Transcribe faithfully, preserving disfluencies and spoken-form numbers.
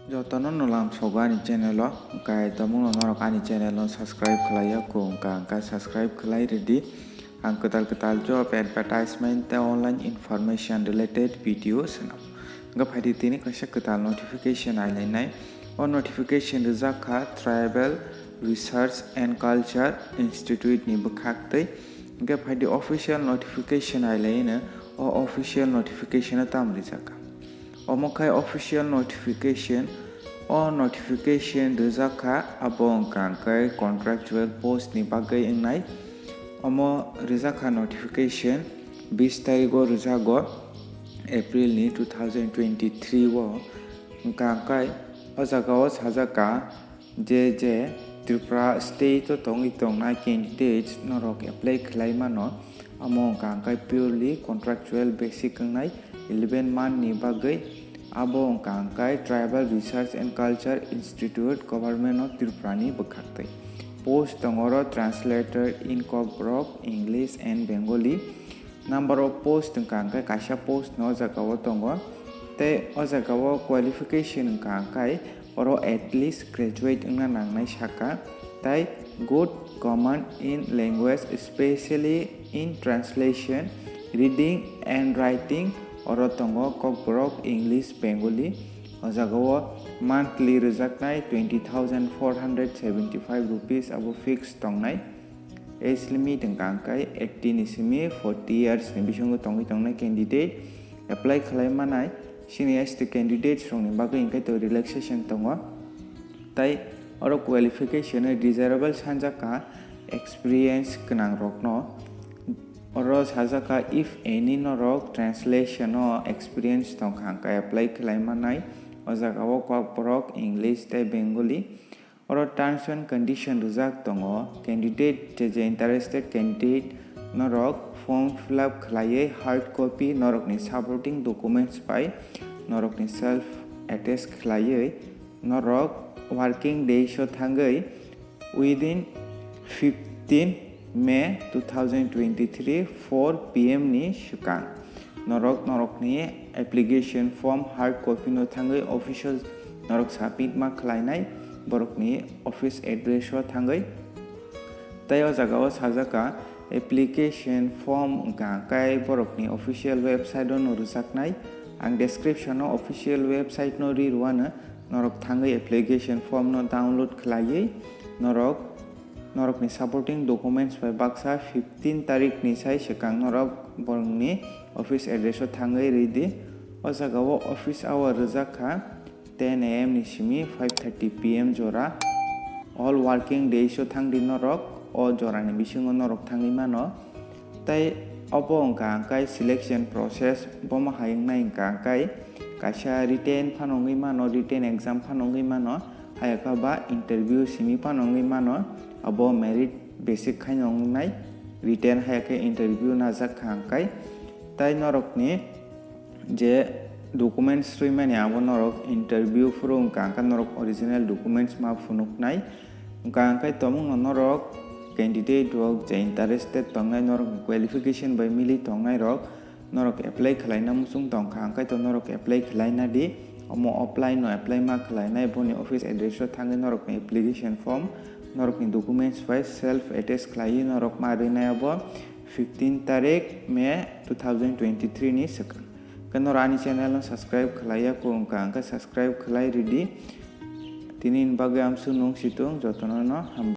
Jotono no lam sogo ani channel o, hwnkhe tabukno norok ani channel no subscribe khlai ya kho, hwnkha hwnkha subscribe khlai rwdi. Ang kwtal kwtal job advertisement tei online information related video swnam. Hwnkhe phaidi tini kaisa kwtal notification ailainai. O notification rijak kha Tribal Research and Culture Institute ni bwkhak twi. Hwnkhe phaidi official notification ailaino, o official notification o tamo rijak kha. Omo khai official notification. O notification rijak kha, abo wngkha hwnkhe contractual post ni bagwi wngnai. Omo rijak kha notification bis tarigo rijago, April ni two thousand twenty-three o. Wngkha hwnkhe o jaga o sajak kha, je je Tripura state o tongwi tongnai candidates norok apply khlai mano, amo wngkha hwnkhe purely contractual basic wngnai eleven month ni bagwi. Abo wngkha hwnkhe Tribal Research and Culture Institute, Government of Tripura ni bwkhak twi. Post tongo oro translator in Kokborok, English and Bengali. Number of post wngkha hwnkhe kaisa post no o jaga o tongo. Tei o jaga o qualification wngkha hwnkhe oro at least graduate wngna nangnai sakha, tei good command in language, especially in translation, reading and writing, oro tongo Kokborok, English, Bengali. O jaga o monthly rwjaknai twenty thousand four hundred seventy five rupees, abo fixed tongnai. Age limit wngkha hwnkhe eighteen ni simi forty years ni bisingo tongwi tongnai candidate apply khlai manai. Sini S T candidates rokni bagwi hwnkhe to relaxation tongo. Tai oro qualification o desirable sanjak kha experience gwnang rokno. Oro sajak kha, if any norok translation o experience tongkha hwnkhe apply khlai manai. O jaga o Kokborok, English tei Bengali. Oro terms and condition rijak tongo. Candidate, je je interested candidate norok form fill up khlaiwi hard copy norokni supporting documents bai norokni self attest khlaiwi norok working days o thangwi within fifteen May two thousand twenty-three four P M ni swkang norok norokni application form hard copy no thangwi office o norok submit ma khlainai borokni office address o thangwi. Tei o jaga o sajak kha, application form wngkha hwnkhe borokni official website o no rwjaknai. Ang description o official website no ri rwano, norok thangwi application form no download khlaiwi norok norokni supporting documents bai baksa fifteen tarik ni sai swkang norok borokni office address o thangwi rwdi. O jaga o office hour rwjak kha ten A M ni simi five thirty P M jora. All working days o thangdi norok, o jorani bisingo norok thangwi mano. Tei obo wngkha hwnkhe selection process, bomo hai wngnai hwnkha hwnkhe kaisa written phano wngwi mano, written exam phano wngwi mano, hayakha ba interview simi phano wngwi mano, abo merit basic khaino wngnai, written hayakhe interview najak kha hwnkhe. Tai norokni je documents swimani abo norok interview phuru wngkha hwnkhe norok original documents ma phunuknai. Wngkha hwnkhe tabukno norok candidate rok je interested tongnai, norokni qualification bai mili tongnai rok, norok apply khlaina muchung tongkha hwnkhe to norok apply khlaina di. Omo offline no apply ma khlainai, boni office address o thangwi norokni application form, norokni documents bai self attest khlaiwi norok ma rwnai abo fifteen tarik May two thousand twenty-three ni swkang. Hwnkhe norok ani channel no subscribe khlaiya kho wngkha hwnkhe subscribe khlai rwdi. Tini ni bagwi amsuk nung situng jotono no hambai.